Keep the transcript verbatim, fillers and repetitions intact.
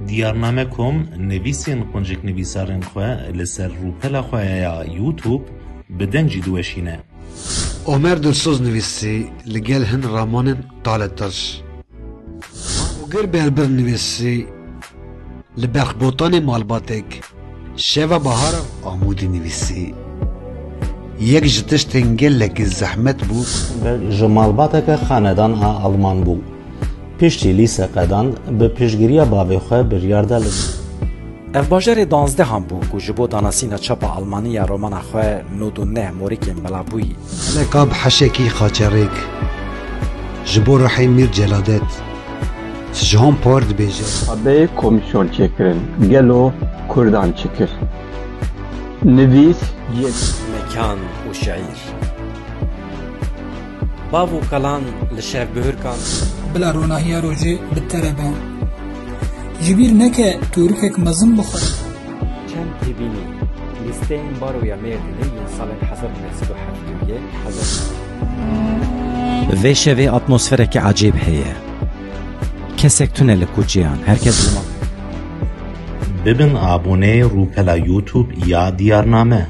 Diyarname nivîsên qunciknivîsarên xwe li ser rûpela xwe ya YouTube bi dengî diweşîne. Omer Dilsoz nivîsî, li gel hin ramanên Taletaj. Mamûgir Berbir nivîsî, li berxbotanê malbatek. Şeva Bahara Amûdî nivîsî, yek ji tiştên gelekî zehmet bû. Ji malbateke xanedan a Alman bû. Piştî lîse qedand, bi piştgiriya bavê xwe biryar da li Ev bajarê danzdehan bû ku ji bo danasîna çapa almanî ya romana xwe nod û neh Morikên Belabûyî. Leka bi heşekî xaçerêk, ji bo ruhê Mîr Celadet, Jean Paul dibêje. Abê komîsyon çêkirin. Gelo Kurdan çi kir? Nivîs, ciyek. Mekan û şeîr. Bav û kalan li şevbihurkan. Bila ronahiya rojê bi te re be. Ji bîr neke tûrikek mezin bixwe. Çend têbînî, lîsteyên baroya Mêrdînê yên salên hezar û neh sed û heftê û yek, hezar. Vê şevê atmosfereke ecêb heye. Kesek tune li kuçeyan, herkes li mal. Bibin aboneyê rûpela YouTube ya Diyarname.